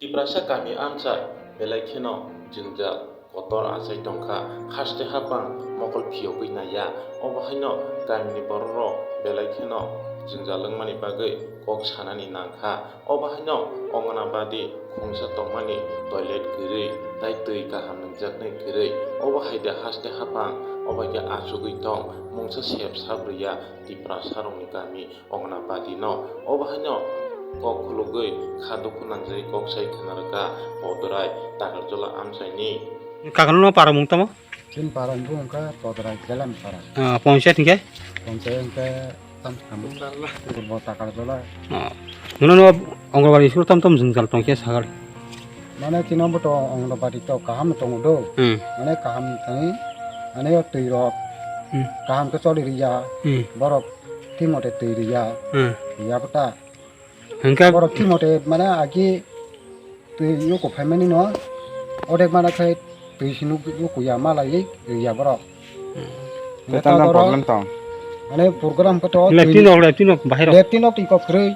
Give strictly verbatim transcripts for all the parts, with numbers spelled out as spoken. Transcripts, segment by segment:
Tiprasa kami amchai belai kheno jwngjal kotor achai tongkha, haste haphang mokol phiyogwi naiya. Obo haino kamini bororok belai kheno jwngjal wngmani bagwi kok sanani nangkha. Obo haino Anganabadi khungsa tongmani toilet kwrwi tai twi kaham nungjaknai kwrwi. Obo hai de haste haphang obo khe achugwi tong, mungsa sep sap rwya Tiprasarokni kami Anganabadi no. Obo haino kok khulugwi kha dukhu nangjagwi kok sai khna rwkha Podorai Takarjola amchaini. Kakarno para mung tamo? Chini para wngkha Podorai Jalam para. Ah, panchayat hingke? Panchayat hingke tam tam. Purbo Takarjola. Ah. Nono no Anganabadi school tam tam jwngjal tongkhe sagal. Mane chini bo to Anganabadi to kaham tongo do. Hmm. Mane kaham thani, mane o twi rok Hmm. kaham khe choli rwya. Hmm. Borok thik mote twi rwya. Hmm. Rwya bwta. Hingke Borok thik mote mane agi twi yuko phaimani no odek mana khai twi sinu yuko ya malai rwya borok. Hingke Tei tamo ta borok problem tong. Mane program khe to Leptin twi ok, leptin ok bahai rok. Leptin ok twi kok kwrwi.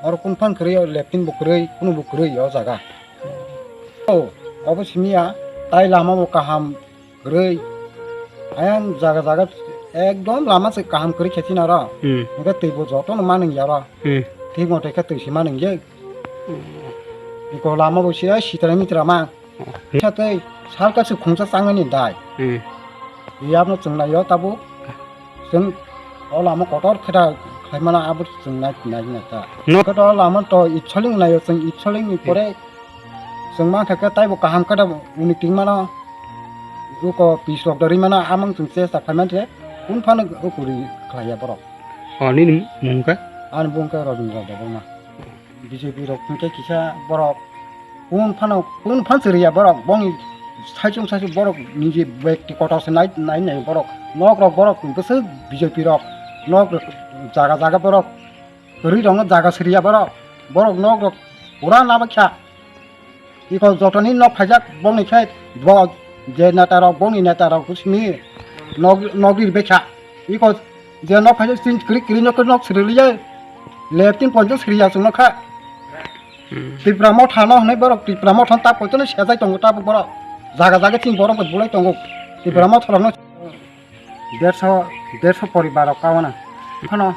Oro kun phan kwrwi, leptin bo kwrwi, kunu bo kwrwi o jaga. O, obo simi ya, tai lama bo kaham kwrwi. Ayang jaga jaga ekdom lama se kaham kwrwi khe chini aro. Hmm. Hingke twi bo joto no manung ya aro. Hmm. Thik mote khe twi se manung ye. Hmm. Iko lama bo se sitra mitra ma. Hmm. Sa tei salka se khungsa changani dai. Hmm. Yabno chwng nai yo tabuk. Chwng o lama kotor khe da khlai mano abo chwng nai nai na ta. No. Kotor lama to itsoling nai yo chwng itsoling ni pore Chwng mankha khe taibo kaham khe da uni tingmano uko pis rok da rimano amang chwng chesta khlaiman khe kun phano uko ri khlaiya borok. O nini mung khe? Ani bung khe Robindra Debbarma. B J P rok hwnkhe kisa borok kun phano kun phan se riya borok bongni saichung saichung borok niji bekti kotor se nai nai nai borok nok rok borok bwswk B J P rok nok rok jaga jaga borok kwrwi rokno jaga se riya borok borok nok rok pura nabakha. Iko jotoni nok phaijak bongni khe bo je neta rok bongni neta rok simi nok nok ri bekha. Iko je nok phaijak sin kri kri nok nok sri liye. Leptin ponjo sri ya sung nokha. Hmm. Tipra motha no hwnwi borok Tipra motha ta poito no sejai tongo ta borok. Jaga jaga chini borok bo bulai tongo. Tipra motha rok no derso derso poribar rok kawana. Phano